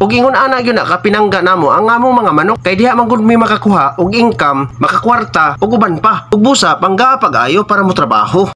Ug ingon ana gyud na kapinangga namo ang among mga manok kay diha man gud mi makakuha og income, makakwarta ug uban pa. Ug busa pangga pag-ayo para mo trabaho.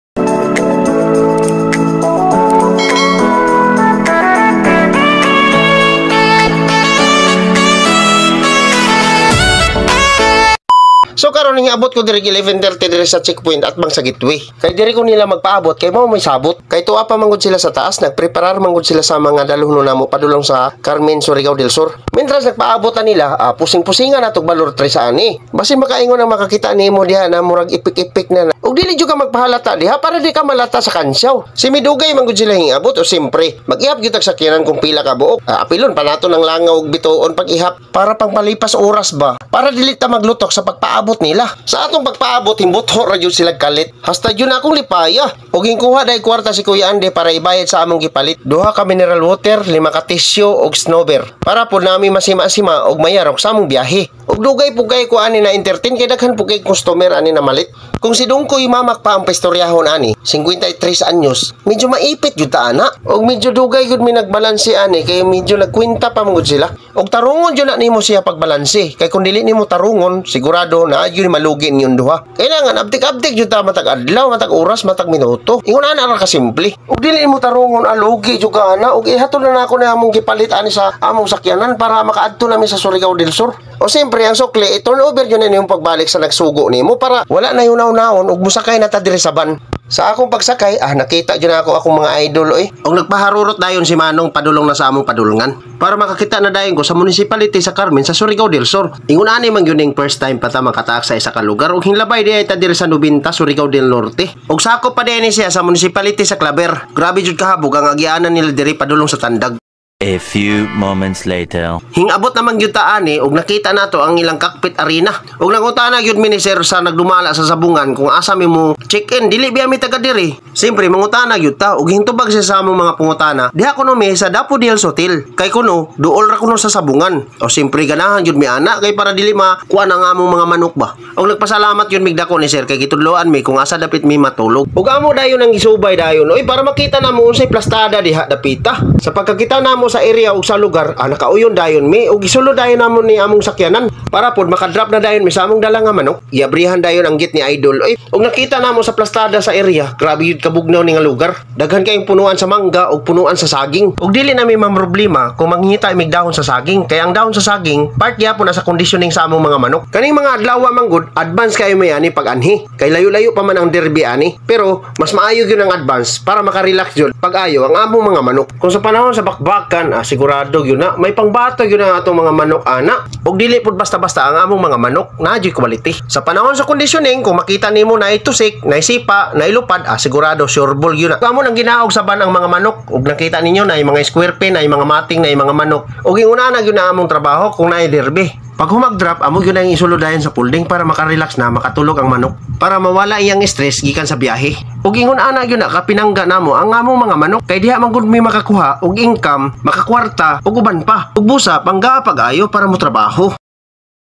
So karon abot ko diri 11:30 diri sa checkpoint at bang sa gateway. Kay diri ko nila magpaabot kay mao may sabot. Kay tuwa pa manggod sila sa taas, nagpreparar manggod sila sa mga dalhon namo padulong sa Carmen, Surigao del Sur. Mientras nagpaabot na nila, pusing-pusingan na tog balor 3 sa ani. Basin makaingon ang makakita nimo diha na murag ipik-ipik na. Ug dili jud ka magpahalata diha para di ka malata sa kansyaw. Si midugay manggod sila hingabot o simpre, mag-ihap gyud tag sakyanan kung pila ka buok. Apilon pa nato ng langaw ug bituon pag-ihap para pangpalipas oras ba. Para dili ta maglutok sa pagpaabot nila. Sa atong pagpaabot, himbutho ra jud sila kalit. Hasta jud na akong lipaya. Ug hingkuha dahil kwarta si Kuya Andy para ibayad sa among gipalit. 2 ka mineral water, 5 ka tisyo og snowbear para po nami masima-sima og mayarok sa among biyahe. Ug dugay pug kay ko ani na entertain kay daghan pug kay customer ani na malit. Kung si Dungkoy mamak pa ang pistoryahon ani, 53 anyos, medyo maipit jud ta ana. Og medyo dugay jud mi nagbalanse ani kay medyo nagkwenta pa man gud sila. Og tarungon jud na nimo siya pagbalanse kay kung dili nimo tarungon, sigurado na jud malugi niyon duha. Kailangan abdik-abdik jud ta matag adlaw, matag oras, matag minuto. Ingon ana ra ka simple. Og dili nimo tarungon, alugi jud ka ana. Og ihatod na nako na among gipalit ani sa among sakyanan para makaadto nami sa Surigao del Sur. O siyempre ang sukli, i-turn over yun na yung pagbalik sa nagsugo nimo para wala na yung naon ug musakay na ta diri sa van. Sa akong pagsakay, nakita jud na ako akong mga idol oy. Og nagpaharurot dayon si Manong padulong na sa among padulngan para makakita na dayon ko sa municipality sa Carmen sa Surigao del Sur. Ingon ani man gyud ning first time pa ta makataak sa isa ka lugar ug hinlabay diay ta diri sa Nubinta, Surigao del Norte. Og sakop pa diay ni siya sa municipality sa Claver. Grabe jud kahabog ang agianan nila diri padulong sa Tandag. A few moments later. Hingabot naman gyud ta ani og nakita nato ang ilang cockpit arena. Og nangutana gyud mi ni sir sa nagdumala sa sabungan kung asa mi mo check-in, dili biya mi taga diri. Siyempre mangutana gyud ta og hintubag siya sa among mga pangutana. Diha kuno mi sa Daffodils Hotel. Kay kuno duol ra kuno sa sabungan. O siyempre ganahan gyud mi ana kay para dili makuha ang among mga manok ba. Og nagpasalamat gyud mig dako ni sir kay gitudloan mi kung asa dapit mi matulog. Og amo dayon ang gisubay dayon oy para makita namo unsay plastada diha dapita. Sa pagkakita namo sa area ug sa lugar, nakauyon dayon mi ug gisulod dayon namo ni among sakyanan para pod makadrop na dayon mi sa among dala nga manok. Iabrihan dayon ang gate ni idol oy. Ug nakita namo sa plastada sa area, grabe yun kabugnaw ni nga lugar. Daghan kayong punuan sa mangga ug punuan sa saging. Ug dili na mi mamroblema kung manghita mig dahon sa saging kay ang dahon sa saging part gyapon na sa conditioning sa among mga manok. Kaning mga adlaw man gud, advance kayo may ani pag-anhi. Kay layo-layo pa man ang derby ani, pero mas maayo gyud ang advance para makarelax gyud pag-ayo ang among mga manok. Kung sa panahon sa bakbakan, sigurado gyud na may pangbato gyud ang atong mga manok ana. Ug dili pud basta-basta ang among mga manok, naa gyud quality. Sa panahon sa conditioning, kung makita nimo na itusik, na isipa, na ilupad, sigurado sure ball gyud na. Amo nang ginaog sa ban ang mga manok ug nakita ninyo na mga square pin, na mga mating, na mga manok. Ug inguna na gyud na among trabaho kung naay derby. Pag humag-drop, amo gyud ang isulod dayon sa folding para makarelax na makatulog ang manok para mawala iyang stress gikan sa biyahe. Ug ingon ana gyud na kapinangga namo ang among mga manok kay diha man gud mi makakuha og income, makakwarta ug uban pa. Ug busa pangga pag-ayo para mo trabaho.